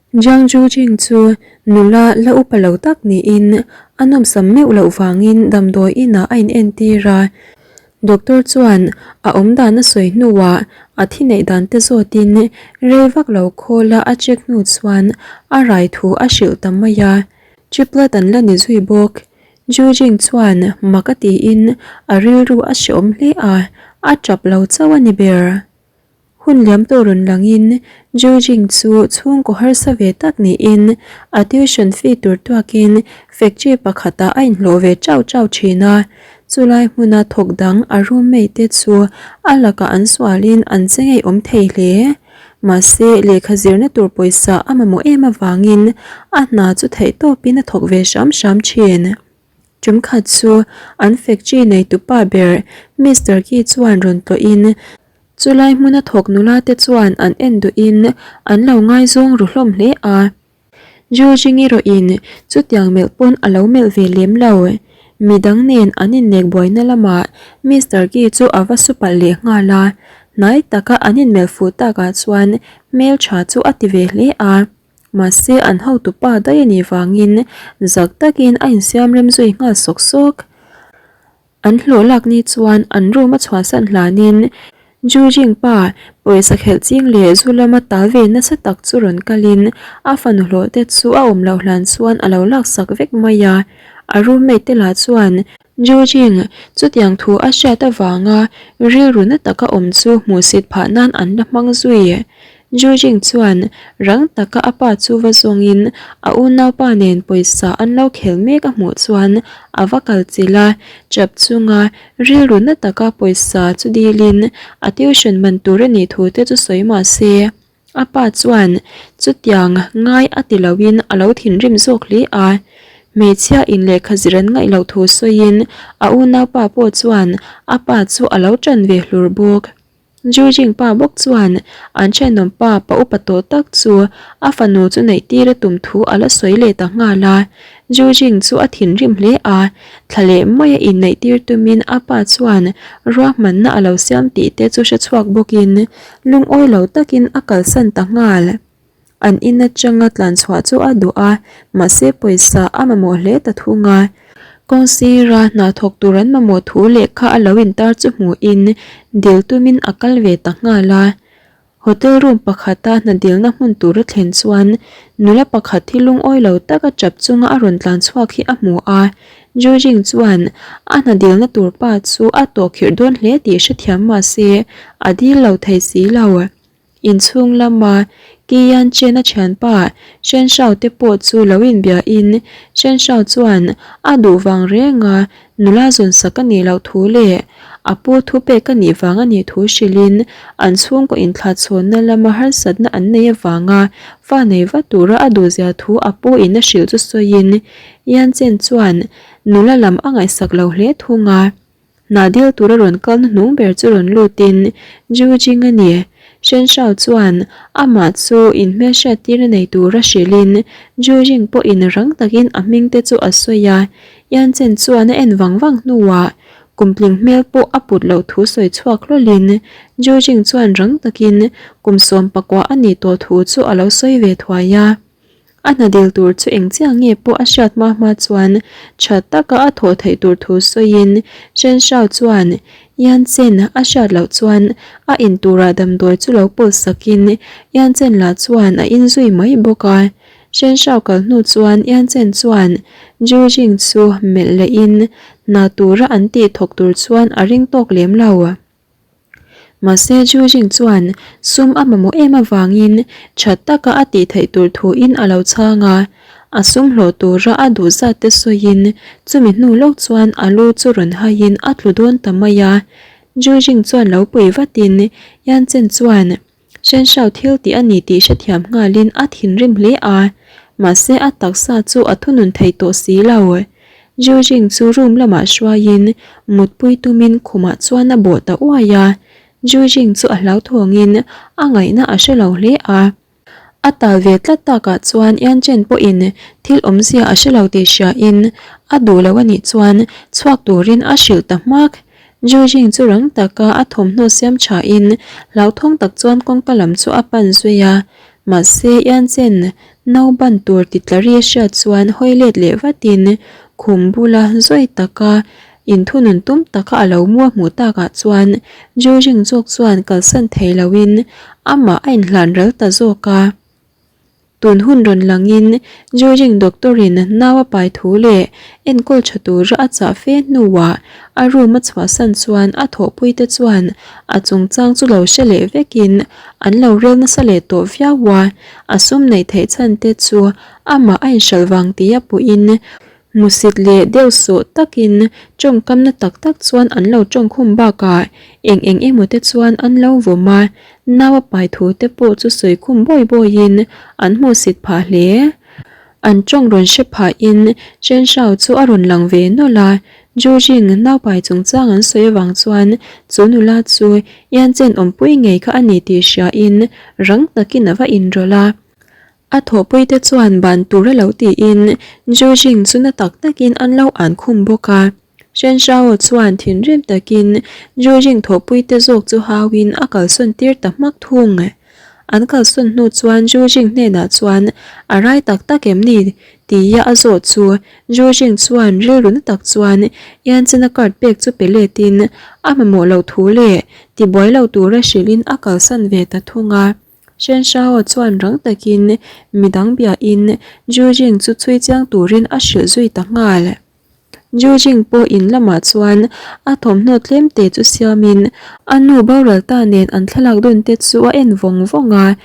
Jiang Zhujing chu nula la upa lo tak niin a nawmsam meuh loh vangin damdawi inah a inentir a. Doctor chuan a awmdan a sawi hnuah a thi neih dan te zawtin rei vak lo khawla a check hnu chuan a rai thu a hrilh ta mai a. Triplet an la ni zui bawk. Zhujing chuan mak a tiin a rilru a hreawm hle a, a tap lo chauh a ni ber. Hun liam tawh rawn langin Zhujing chu chhungkaw harsa ve tak niin a tuition fee tur tuakin factory pakhatah a inhlawh ve chau chau thin a. Chulai hmuna thawk dang a roommate te chu a lakah an sualin an che ngeiawm thei hle. Mahse, lehkha zirna tur pawisa a mamawh em avangin a hna chu theihtawpin a thawk ve hram hram thin. Tumkhat chu an factory neitupa ber Mister Ki chuan rawn tlawhin chulai hmuna thawk nula te chuan an en duhin an lo ngaizawng ru hlawm hle a. Georgie erawhin chutiang melh pawn a lo melh ve lem lo. Midang nen an innek buaina lamah Mister Ki chu a va su palh leh nghal a, hnai taka an inmelh fuh takah chuan hmeltha chu a ti ve hle a. Mahse an hotupa daih a nih vangin zak takin a insiam rem zui nghal sawk sawk. An hlawh lak ni chuan an room a chhuahsan hlanin Ju Jing pa pawisa khelh ching leh zu lama tal ve nasa tak chu rawn kalin a fanu hlawh te chu a awm loh hlan chuan a lo laksak vek mai a. A roommate te lah chuan Ju Jing chutiang thu a hriat avanga rilru na taka awm chu hmuhsit phah nan an la hmang zui. Jujing chuan rang taka a pa chu va zawngin a unaupa nen pawisa an lo khel mek a hmuh chuan a va kal chilh a, chap chunga rilru na taka pawisa chu dilin a tuition man tur a nih thu te chu sawi mah se a pa chuan chutiang ngai a ti loin a lo thinrim zawk hle a. Hmeichhia in lehkha zir an ngaih loh thu sawiin a unaupa pawh chuan a pa chu a lo ṭan ve hlur bawk. Jujing pa bawk chuan an thenawm pa pa upa tawh tak chu a fanu chu neih tir a tum thu a la sawi leh ta nghal a. Jujing chu a thinrim hle a, thla leh maia inneih tir tumin a pa chuan ruahmanna a lo siam tih te chu hre chhuak bawkin lungawi lo takin a kalsan ta nghal. An in atanga tlan chhuah chu a duh a, mahse pawisa a mamawh hle ta thung a. Kawng sira hna thawk tur an mamawh thu lehkha a lo intar chu hmuhin dil tumin a kal ve ta nghal a. Hotel room pakhata hna dilna hmun tur a thlen chuan nula pakhat hi lungawi lo taka tap chunga a rawn tlan chhuak hi a hmu a. Jujing chuan a hna dilna tur pa chu a tawhkhirh dawn hle tih hrethiam mahse a dil lo thei si lo. Inchhung lama Kian Chen a thianpa Shen Shao te pawh chu lo inbia in Shen Shao chuan a duh vang reng a nula zawn sak a nih loh thu leh a pu thu pek a nih vang a nih thu hrilh in an chhungkaw inthlahchhawnna lama harsatna an nei avanga fa nei vat tura a duh zia thu a pu in a hrilh chu sawiin Yan Chen chuan nula lam a ngaihsak lo hle thung a. Hna dil tura rawn kalna hnung ber chu rawn lutin Ju Jing a ni. Shen Shao chuan amah chu inhmelhriat tir a nei tura hrilhin Ju Jing pawhin rang takin a hming te chu a sawi a. Yan Chen chuan a en vang vang hnuah kumtling hmel pawh a put loh thu sawi chhuak hlawlhin Ju Jing chuan rang takin kum 14 a nih tawh thu chu a lo sawi ve thuai a. A hna dil tur chu eng chiah nge pawh a hriat hma hma chuan tha taka a thawh theih tur thu sawiin Shen Shao chuan Yan Chen a hriat loh chuan a in turah damdawi chu lo pawlh sakin Yan Chen lah chuan a in zui mai bawk a. Shen Shao kal hnu chuan Yan Chen chuan Zhu Jing chu melh lehin hna tura an tih thawk tur chuan a ring tawk lem lo. Mahse Jujing chuan sum a mamawh em avangin tha taka a tih theih tur thuin a lo chhang a, a sum hlawh tura a duh zat te sawiin chumi hnu lawk chuan a lu chu rawn haiin a tlu dawn ta mai a. Jujing chuan lo pui vatin Yan Chen chuan Hrenhrau thil tih a ni tih hrethiam nghalin a thinrim hle a, mahse a taksa chu a thunun thei tawh si lo. Jujing chu room lamah hruaiin mutpui tumin khumah chuan a bawh ta uai a, Jujing chu a hlauthawngin a ngaihna a hre lo hle a. A tal ve tlat takah chuan Yanchen pawhin thil awmzia a hre lo tih hriain a duh lo a nih chuan chhuak turin a hrilh ta hmak. Jujing chu rang taka a thawmhnaw siam thain hlauthawng tak chuan kawngka lam chu a pan zui a. Mahse, Ianchen nau ban tur ti tla ri a hriat chuan hawi let leh vatin khum bula zawi taka inthunun tum taka a lo mu a hmuh takah chuan Jujing zawk chuan kalsan thei loin amah a inhlan ral ta zawk a. Tun hun rawn langin Jujing doctor-in nau a pai thu leh enkawl tha tura a chah fe hnuah a room a chhuahsan chuan a thawhpuite chuan a chungchang chu lo hre leh vekin an lo rel nasa leh tawh viau a, a sum neih theih chhan te chu amah a inhralh vang tia puhin Hmusit leh deuh sawh takin tawngkamna tak tak chuan an lo tawngkhum bakah eng eng emaw te chuan an lo vawm a, nau a pai thu te pawh chu sawi khum bawi bawiin an hmuhsit phah hle. An tawng rawn hre phahin Chen Shao chu a rawn lang ve nawlh a, Jujing nau pai chungchang an sawi avang chuan chu nula chu Yanchen awmpui ngei kha a ni tih hriain rang takin a va inrawlh a. A thawhpuite chuan ban tur a lo tiin Jujing chu na tak takin an lo an khum bawk a. Shen Shao chuan thinrim takin Jujing thawhpuite zawk chu hauin a kalsawn tir ta hmak thung. An kalsawn hnu chuan Jujing hnenah chuan a rai tak tak em ni tia a zawh chu Jujing chuan rilru na tak chuan Yanchen-a card pek chu pe letin a mamawh loh thu leh tibuai lo tura hrilhin a kalsan ve ta thung a. Shen Shao chuan rang takin midang biain Ju Jing chu chhui chiang turin a hrilh zui ta nghal. Ju Jing pawh in lamah chuan a thawmhnaw tlem te chu siamin a nu boral ta nen an thlalak dawn te chu a en vawng vawng a.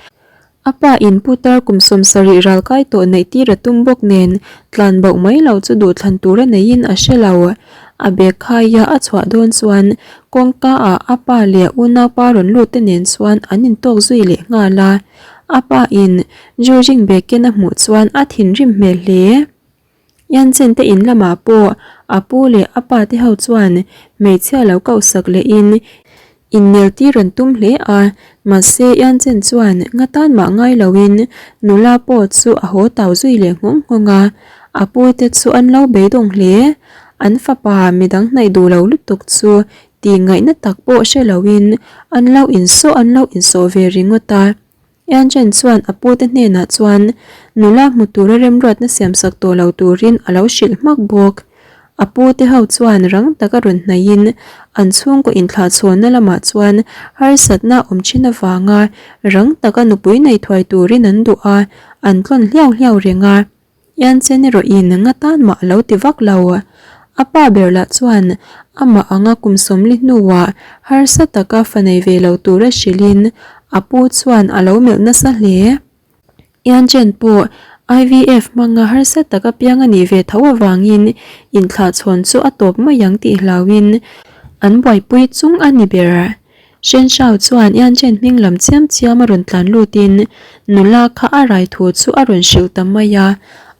A pa in putar kum 70 ral kai tawh neih tir a tum bawk nen tlan bauh mai lo chu duhthlan tura neiin a hre lo. A bag khaia a chhuah dawn chuan kawngka ah a pa leh unaupa rawn lut te nen chuan an intawk zui leh nghal a. A pa in Jujing bag ken a hmuh chuan a thinrim hmel hle. Yanchen te in lamah pawh a pu leh a pa te ho chuan hmeichhia lo koh sak leh in Innel tir an tum hle a, mahse Yanchen chuan nga tan mah ngai loin nula pawh chu a haw tau zui leh nghawng nghawng a, a pute chu an lo beidawng hle. An fapa midang hnaih duh lo lutuk chu tih ngaihna tak pawh hre loin an lo insawh an lo insawh ve ringawt a. Yanchen chuan a pute hnenah chuan nula hmu tura remruatna siamsak tawh lo turin a lo hrilh hmak bawk. A pute ho chuan rang taka rawn hnaihin an chhungkaw inthlahchhawnna lamah chuan harsatna a awm thin avanga rang taka nupui nei thuai turin an duh a, an tlawn hliau hliau reng a. Yanchen erawhin nga tan mah a lo ti vak lo. A pa ber lah chuan amah anga kum 40 hnuah harsa taka fa nei ve lo tura hrilhin a pu chuan a lo melh nasa hle. Yanchen pawh IVF hmanga harsa taka piang a nih ve tho avangin inthlahchhawn chu a tawp mai ang tih hlauhin an buaipui chung a ni ber. Shen Shao chuan Yanchen hming lam chiam chiam a rawn tlan lutin nula kha a rai thu chu a rawn hrilh ta mai a.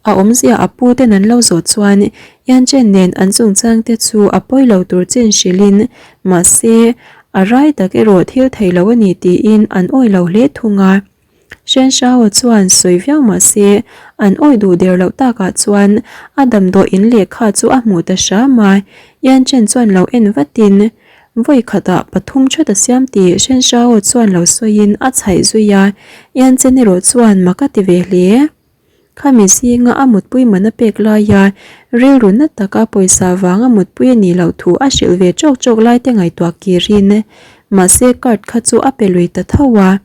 A awmzia a pu ten an lo zawh chuan Yanchen nen an chungchang te chu a pawi lo tur chin hrilhin mahse a rai tak erawh thil thei lo a ni tiin an awi lo hle thung a. Shen Shao chuan sawi viau mah se an awih duh der loh takah chuan a damdawi in lehkha chu a hmuh ta hram a, Yan Chen chuan lo en vatin vawi khatah pathum that a siam tih Shen Shao chuan lo sawiin a chhaih zui a, Yan Chen erawh chuan mak a ti ve hle. Khami zinga a mutpui man a pek laia rilru na taka pawisa vanga mutpui a nih loh thu a hrilh ve chawk chawk lai te ngaihtuah kirin mahse card kha chu a pe lui ta tho a.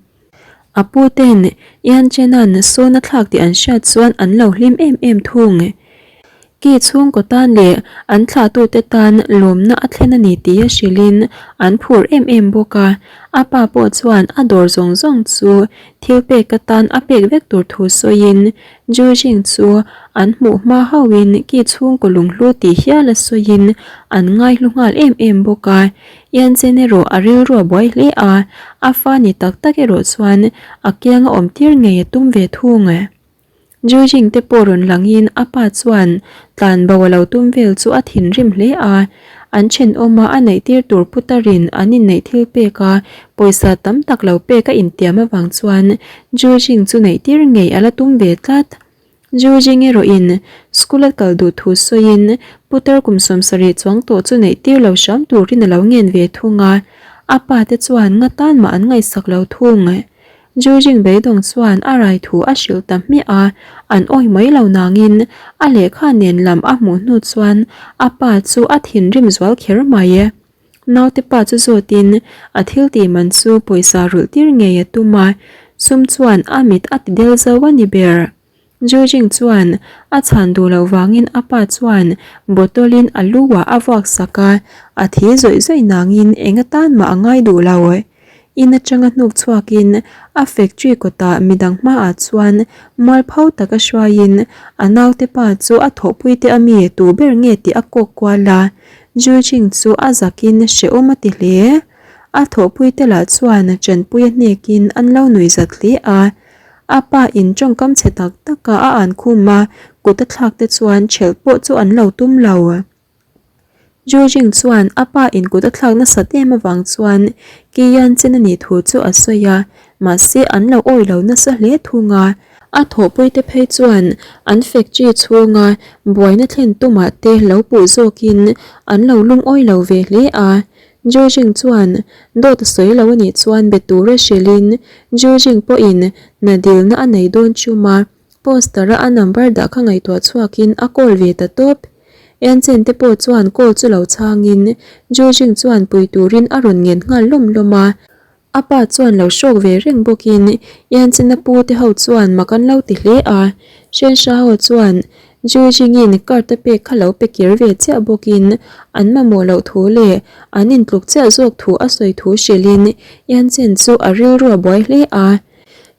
A pu ten Ian Chenan sawn a thlak tih an hriat chuan an lo hlim em em thung. Ki chhungkaw tan leh an thlahtute tan lawmna a thlen a ni tih a hrilhin an phur em em bawk a. A pa pawh chuan a dawr zawng zawng chu thil pek atan a pek vek tur thu sawiin Jujing chu an hmuh hma hauhin ki chhungkaw lunghlu tih hial a sawiin an ngaihlu nghal em em bawk a. Yanchen erawh a rilru a buai hle a, a fa ni tak tak erawh chuan a kianga awm tir ngei a tum ve thung. Jujing te pawh rawn langin a pa chuan tlan bo a lo tum vel chu a thinrim hle a, an thenawma a neih tir tur putarin an inneih thil pek a, pawisa tam tak lo pek a intiam avang chuan Jujing chu neih tir ngei a la tum ve tlat. Jujing erawhin school a kal duh thu sawiin putar kum 70 chuang tawh chu neih tir lo hram turin a lo ngen ve thung a, a pa te chuan nga tan mah an ngaihsak lo thung. Jujing beidawng chuan a rai thu a hrilh ta hmiah a, an awi mai lo nangin a lehkha nen lam a hmuh hnu chuan a pa chu a thinrim zual kher mai. Naute pa chu zawtin a thil tih man chu pawisa rulh tir ngei a tum a, sum chuan a mit a ti del zo a ni ber. Jujing chuan a chhan duh loh vangin a pa chuan bottle in a lu ah a vuak sak a, a thi zawih zawih nangin eng atan mah a ngai duh lo. In atanga hnuk chhuakin a factory kawtah midang hmaah chuan mualpho taka hruaiin a naute pa chu a thawhpui te ami tu ber nge tih a kawk kual a, Jujing chu a zakin hrehawm a ti hle. A thawhpui te lah chuan chanpui a hnekin an lo nuihzat hle a. A pa in tawngkam chhe tak tak a a an khum a, kut a thlak te chuan ṭhelh pawh chu an lo tum lo. Jujing chuan a pa in kut a thlak nasat em avang chuan Kian chen a nih thu chu a sawi a, mahse an lo awi lo nasa hle thung a. A thawhpui te phei chuan an factory chhunga buaina thlen tumah te lo puh zawkin an lo lungawi lo ve hle a. Jujing chuan dawt a sawi lo a nih chuan be tura hrilhin Jujing pawhin hna dilna a nei dawn chum a, poster a a number dah kha ngaihtuah chhuakin a call ve ta tawp. Yanchen te pawh chuan call chu lo chhangin Jujing chuan pui turin a rawn ngen nghal lawm lawm a. A pa chuan lo hrawk ve reng bawkin Yanchina pu te ho chuan mak an lo ti hle a. Hrenhra ho chuan Jujingin card a pek kha lo pe kir ve chiah bawkin an mamawh loh thu leh an intluk chiah zawk thu a sawi thu hrilhin Yanchen chu a rilru a buai hle a.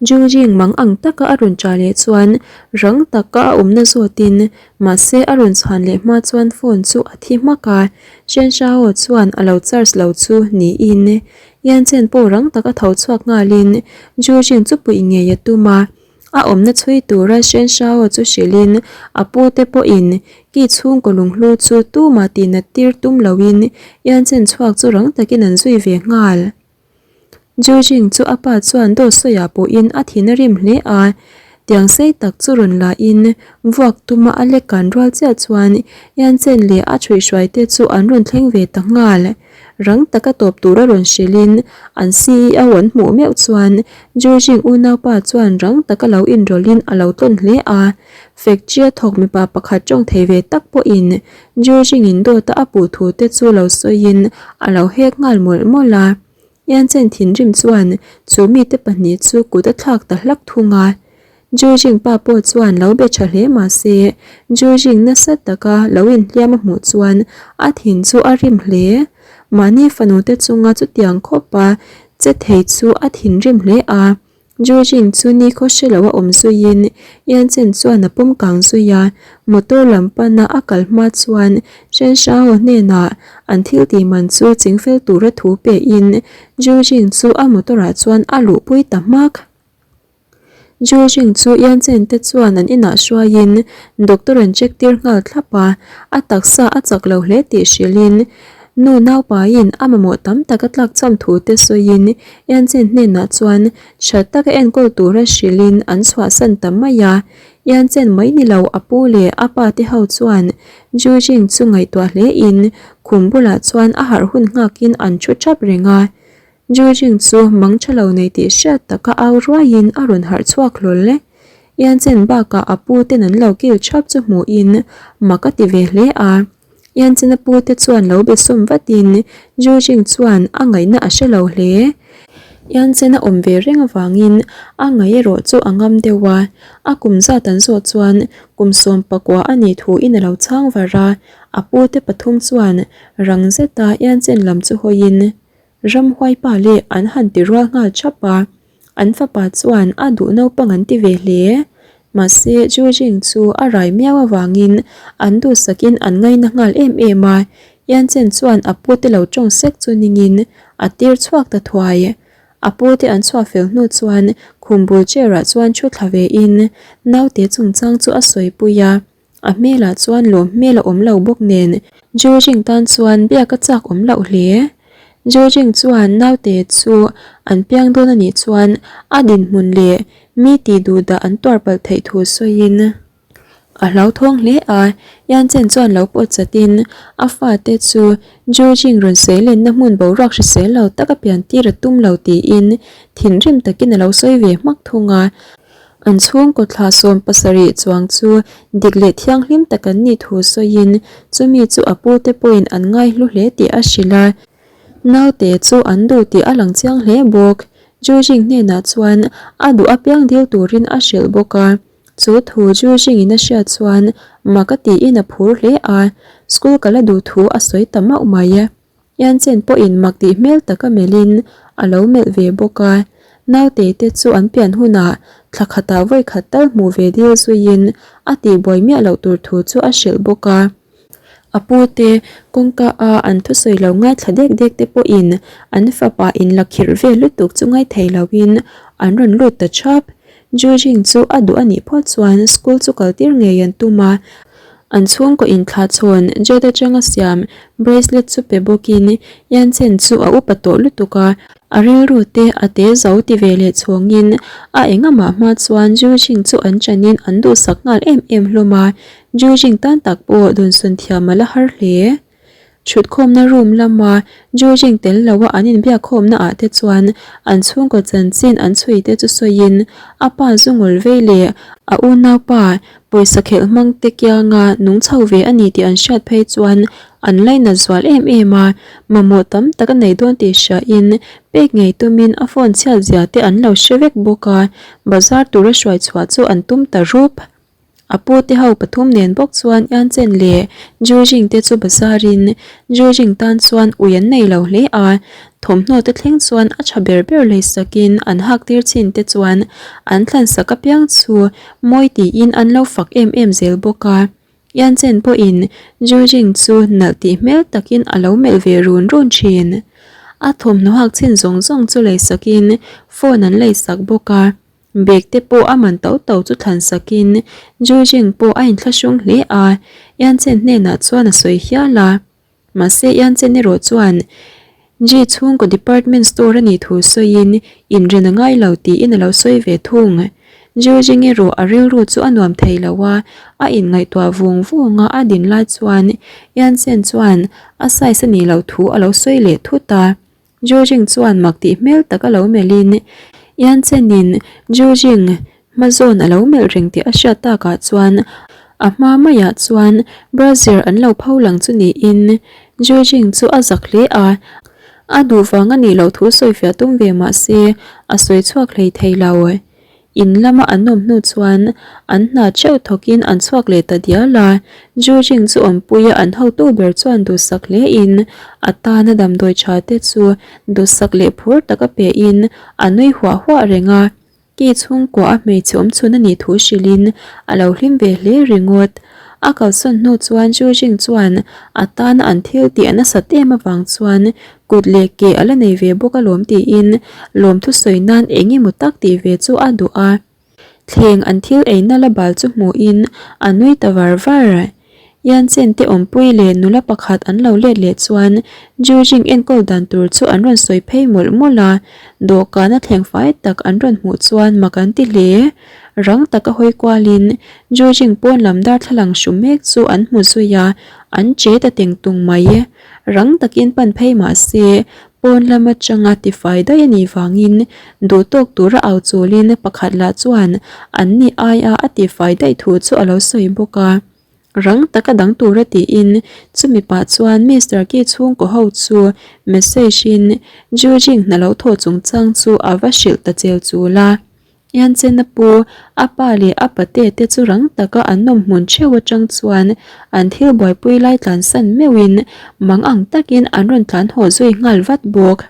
Jujing mang ang taka a rawn ṭah leh chuan rang taka a awmna zawtin mahse a rawn chhan leh hma chuan phone chu a thi hmak a. Hrenhra ho chuan a lo charge lo chu niin Yanchen pawh rang taka tho chhuak nghalin Jujing chu puih ngei a tum a, a awmna chhui tura Shen Shao chu hrilhin a pute pawhin ki chhungkaw lunghlu chu tumah tihnat tir tum loin Yanchen chhuak chu rang takin an zui ve nghal. Jujing chu a pa chuan dawt sawiah pawhin a thin a rim hle a, tiang sei tak chu rawn lahin vuak tuma a lek kan rual chiah chuan Yanchen leh a chhuihhruaite chu an rawn thleng ve ta nghal. Rang taka tawp tura rawn hrilhin an CEO an hmuh meuh chuan Jurjing unaupa chuan rang taka lo inrawlhin a lo tlawn hle a. Factory a thawk mipa pakhat tawng thei ve tak pawhin Jurjing-in dawta a puh thu te chu lo sawiin a lo hek nghal mawlh mawlh a. Yanchen thinrim chuan chu mite pahnih chu kut a thlak ta hlak thung a. Jurjing pa pawh chuan lo be tha hle mah se, Jurjing nasa taka lo inhliam a hmuh chuan a thin chu a rim hle. Mahni fanu te chunga chutiang khawpa che thei chu a thinrim hle a. Jurjing chu nikhaw hre lo a awm zuiin Yanchen chuan a pawm kang zui a, motor lam pana a kal hma chuan Shen Shao hnenah an thil tih man chu chingfel tura thu pe in Jurjing chu a motor ah chuan a luhpui ta hmak. Jujing chu Yanchen te chuan an inah hruaiin doctor an check tir nghal thlap a, a taksa a chak lo hle tih hrilhin nu naupaiin a mamawh tam tak a tlak cham thu te sawiin Yanchen hnenah chuan tha taka enkawl tura hrilhin an chhuahsan ta mai a. Yanchen mai ni lo a pu leh a pa te ho chuan Jujing chu ngaihtuah hlein khum bulah chuan a harh hun nghakin an thu thap reng a. Jujing chu mang tha lo nei tih hriat taka au ruaiin a rawn harh chhuak hlawl e. Yanchen bakah a pu ten an lo kil thap chu hmuhin mak a ti ve hle a. Yanchen a pu te chuan lo be sawm vatin Jujing chuan a ngaihna a hre lo hle. Yanchen a awm ve reng avangin a ngaih erawh chu a ngam deuh a. A kum zat an zawh chuan kum sawmpakua a nih thuin a lo chhang var a. A pu te pathum chuan rang zeta Yanchen lam chu hawiin Ramhuai pa leh an han ti rual nghal thap a, an fapa chuan a duh naupang an ti ve hle. Mahse, Jujing chu a rai miau avangin an duhsakin an ngaina nghal em em a, Yanchen chuan a pute lo tawng sek chu ningin a tir chhuak ta thuai. A pute an chhuah fel hnu chuan khum bul chair ah chuan thu thla ve in naute chungchang chu a sawipui a. A hmelah chuan lawm hmel a awm lo bawk nen Jurjing tan chuan biak a chak awm loh hle. Jurjing chuan naute chu an piang dawn a nih chuan a dinhmun leh mi tih duh dah an tuar palh theih thu sawiin. A hlauthawng hle a, Yan Chen chuan lo pawt chatin a fate chu Georging rawn sawi lenna hmun boruak hrisel lo tak a pian tir a tum lo tiin thinrim takin a lo sawi ve hmak thung a. An chhungkaw thla 70 chuang chu dik leh thianghlim tak an nih thu sawiin chumi chu a pute pawhin an ngaihlu hle tih a hrilh a. Naute chu an duh tih a lang chiang hle bawk. Georging hnenah chuan a duh apiang dil turin a hrilh bawk a. Chu thu Georging-in a hriat chuan mak a tiin a phur hle a, school kal a duh thu a sawi ta mauh mai. Yanchen pawhin mak tih hmel taka melhin a lo melh ve bawk a, naute te chu an pian hunah thla khatah vawi khat tal hmuh ve dil zuiin a tihbuai miah loh tur thu chu a hrilh bawk a. A pute kawngka a an thusawi lo ngaithla dek dek te pawhin an fapa inla khirh vel lutuk chu ngaithei loin an rawn lut ta thap. Jujing chu a duh a nih phawt chuan school chu kal tir ngei an tum a, an chhungkaw inthlahchhawn Jade atanga siam bracelet chu pe bawkin Yanchen chu a upa tawh lutuk a, a rilru te a te zo ti ve leh chhawngin a engamah hma chuan Jujing chu an chanin an duhsak nghal em em hlawm a, Jujing tan tak pawh dawnsawn thiam a la har hle. Thutkhawmna room lama Georging tel loa an inbiakkhawmna ah te chuan an chhungkaw chanchin an chhui te chu sawiin a pa zungul vei leh a unaupa pawisa khelh hmang te kianga nung chho ve a ni tih an hriat phei chuan an lainat zual em em a, mamawh tam tak a nei dawn tih hriain pek ngei tumin a phone chhiat zia te an lo hre vek bawk a, bazar tura hruai chhuah chu an tum ta rup. A pu te ho pathum nen bawk chuan Yanchen leh Jujing te chu bazarin Jujing tan chuan ui an nei lo hle a, thawmhnaw te thleng chuan a tha ber ber lei sakin an hak tir chin te chuan an thlan sak apiang chu mawi tiin an lo fak em em zel bawk a. Yanchen pawhin Jujing chu nalh tih hmel takin a lo melh ve run run thin. A thawmhnaw hak chin zawng zawng chu lei sakin phone an lei sak bawk a. Bag te pawh a man to to chu thlan sakin Jujing pawh a inthlahrung hle a, Yanchen hnenah chuan a sawi hial a. Mahse Yanchen erawh chuan Ji chhungkaw department store a nih thu sawiin inren a ngai lo tiin a lo sawi ve thung. Jujing erawh a rilru chu a nuam thei lo a, a inngaihtuah vung vung a, a din lai chuan Yanchen chuan a size a nih loh thu a lo sawi leh thut a. Jujing chuan mak tih hmel tak a lo melhin Yanchen-in Jujing hma zawn a lo melh reng tih a hriat takah chuan a hma maiah chuan brazier an lo pho lang chu niin Jujing chu a zak hle a, a duh vang a nih loh thu sawifiah tum ve mah se a sawi chhuak hlei thei lo. In lama an awm hnu chuan an hna theuh thawkin an chhuak leh ta dial a, Jujing chu awmpuia an hotu ber chuan duhsak hlein a tana damdawi tha te chu duhsak leh phur taka pein a nui huah huah reng a, ki chhungkua a hmeichhe awm chhun a nih thu hrilhin a lo hlim ve hle ringawt. A kalsawn hnu chuan Jujing chuan a tana an thil tih a nasat em avang chuan Kut leh ke a la nei ve bawk alawm tiin lawmthu sawi nan eng emaw tak tih ve chu a duh a. Thleng an thil eina la bal chu hmuhin a nui ta var var. Yanchen te awmpui leh nula pakhat an lo let leh chuan Jujing enkawl dan tur chu an rawn sawi phei mawlh mawlh a, dawhkana thleng fai tak an rawn hmuh chuan mak an ti hle. Rang taka hawi kualin Jujing pawn lam darthlalang hru mek chu an hmu zui a, an che ta teng tung mai. Rang takin pan phei mah se, pawn lam atanga tifai daih a nih vangin duh tawk tura au chulin pakhat lah chuan an ni aia a tifai daih thu chu a lo sawi bawk a. Rang taka dang tura tiin chumi pah chuan Mister Ki chhungkaw ho chu message in Jujing hna lo thawh chungchang chu a va hrilh ta chel chul a. Yanchen-a pu, a pa leh a pate te chu rang taka an nawm hmun theuh atang chuan an thil buaipui lai tlansan meuhin mang ang takin an rawn tlan haw zui nghal vat bawk.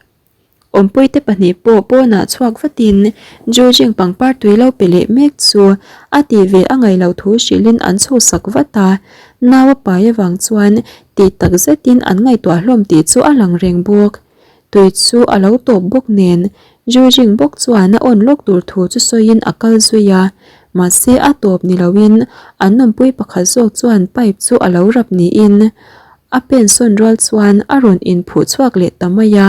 Awmpuite pahnih pawh pawnah chhuak vatin Jujing pangpar tui lo pe leh mek chu a tih ve a ngaih loh thu hrilhin an chhuhsak vat a, nau a pai avang chuan tih tak zetin an ngaihtuah hlawm tih chu a lang reng bawk. Tui chu a lo tawp bawk nen Jujing bawk chuan a awn lawk tur thu chu sawiin a kal zui a, mahse a tawp ni loin an awmpui pakhat zawk chuan pipe chu a lo rap niin a pen sawn rual chuan a rawn inphuh chhuak leh ta mai a.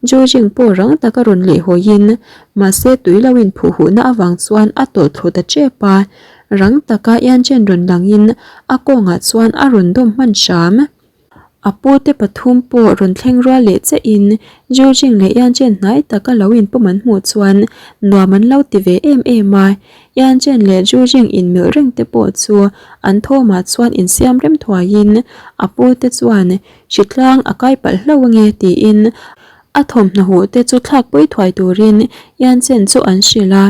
Jujing pawh rang taka rawn lehhawiin mahse tui lo inphuh huhna avang chuan a tawlh thlu ta tep a, rang taka Yanchen rawn langin a kawngah chuan a rawn dawm hman hram. A pute pathum pawh rawn thleng rual leh chiahin Jujing leh Yanchen hnai taka lo inpawm an hmuh chuan nuam an lo ti ve em em a, Yanchen leh Jujing inmilh reng te pawh chu an thawmah chuan insiam rem thuaiin a pute chuan Hritlang a kai palh hlauh ange tiin a thawmhnaw huh te chu thlak pui thuai turin Yanchen chu an hrilh a.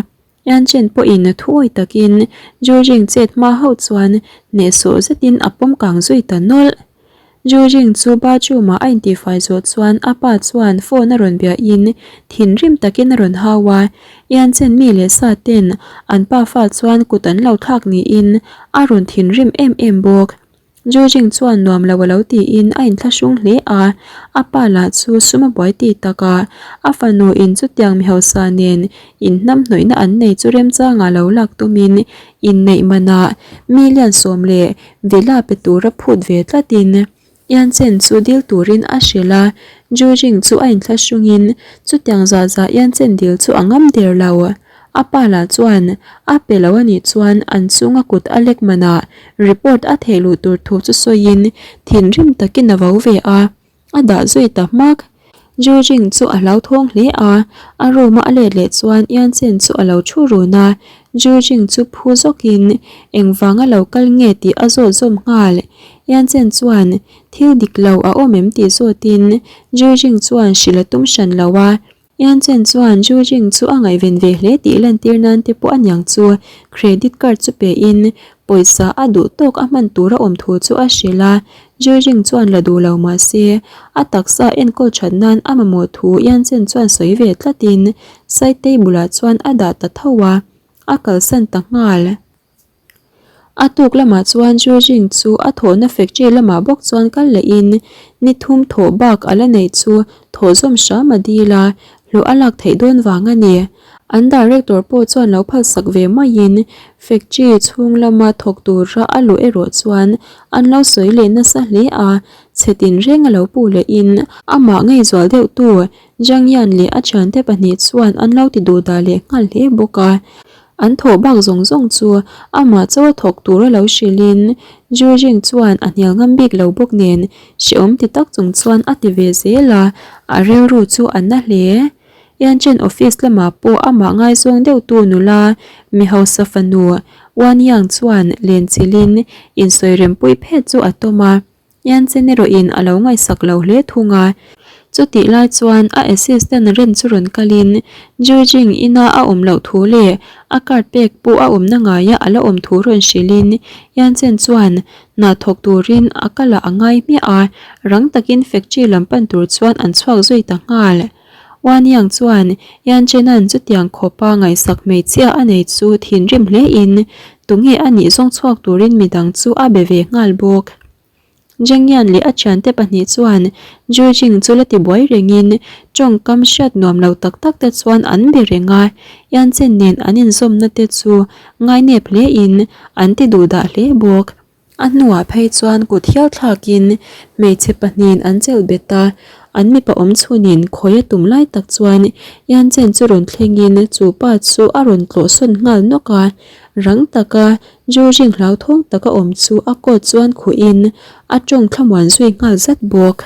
Yanchen pawhin thuawi takin Jujing chet hma hauh chuan hnehsawh zetin a pawm kang zui ta nawlh. Jujing chu bathroom ah a intihfai zawh chuan a pa chuan phone a rawn biahin thinrim takin a rawn hau a. Yanchen mi leh sa ten an pafa chuan kut an lo thlak niin a rawn thinrim em em bawk. Jujing chuan nuam lo a lo tiin a inthlahrung hle a, a pa lah chu sum a buai ti tak a, a fanu in chutiang mi hausa nen inhnamhnawihna an nei chu remchangah lo lak tumin inneih manah million 10 leh villa pe tura phut ve tlatin Yanchen chu dil turin a hrilh a, Jujing chu a inthlahrungin chutiang zah zah Yanchen dil chu a ngam der lo. A pa lah chuan a pe lo a nih chuan an chunga kut a lek manah report a theih luh tur thu chu sawiin thinrim takin a vo ve a, a dah zui ta hmak. Jujing chu a hlauthawng hle a, a room a a let leh chuan Yanchen chu a lo thu run a, Jujing chu phu zawkin engvanga lo kal nge tih a zawt zawm nghal. Yanchen chuan thil dik lo a awm em tih zawtin Jujing chuan hrilh a tum hran lo a, Yanchen chuan Jujing chu a ngaihven ve hle tih lantir nan te pawh a niang chu credit card chu pe in pawisa a duh tawk a hman tur a awm thu chu a hrilh a, Jujing chuan la duh lo mah se a taksa enkawl that nan a mamawh thu Yanchen chuan sawi ve tlat in side table ah chuan a dah ta tho a, a kalsan ta nghal. A tuk lamah chuan Jujing chu a thawhna factory lamah bawk chuan kal lehin ni thum thawh bak a la neih chu thawh zawm hram a dil a, hlawh a lak theih dawn vang a ni. An director pawh chuan lo phalsak ve maiin factory chhung lama thawk tura a luh erawh chuan an lo sawi leh nasa hle a, chhe tinreng a lo puh lehin amah ngeizual deuhtu Zhang Yan leh a thiante pahnih chuan an lo ti duhdah leh nghal hle bawk a. An thawh bak zawng zawng chu amah chaw a thawk tur a lo hrilhin Jujing chuan a hnial ngam bik lo bawk nen hrehawm ti tak chung chuan a ti ve zel a, a rilru chu a na hle. Yanchen office lamah pawh amah ngaizawng deuhtu nula mi hausa fanu Wan Yang chuan lenchilhin insawi rempui phet chu a tawm a. Yanchen erawhin a lo ngaihsak lo hle thung a. Chutih lai chuan a assistant Ren chu rawn kalin Jujing ina a awm loh thu leh a card pek pawh a awmna ngaia a la awm thu rawn hrilhin Yanchen chuan hna thawk turin a kalah a ngai hmiah a, rang takin factory lam pan tur chuan an chhuak zui ta nghal. Wan Yang chuan Yanchena'n chutiang khawpa ngaihsak hmeichhia a nei chu thinrim hlein tunge a nih zawng chhuak turin midang chu a be ve nghal bawk. Zheng Yan leh a thiante pahnih chuan Zhu Jing chu la ti buai rengin tawngkam hriat nuam lo tak tak te chuan an be reng a, Yan Chen nen an inzawmna te chu ngainep hlein an ti duhdah hle bawk. A hnuah phei chuan kut hial thlakin hmeichhe pahnihin an chelh bet a, an mipa awm chhunin khawi a tum lai tak chuan Yan Chen chu rawn thlengin chu pa chu a rawn tlawh sawn nghal nawk a, rang taka Jujing hlauthawng taka awm chu a coat chuan khuhin a tawng thlamuan zui nghal zat bawk.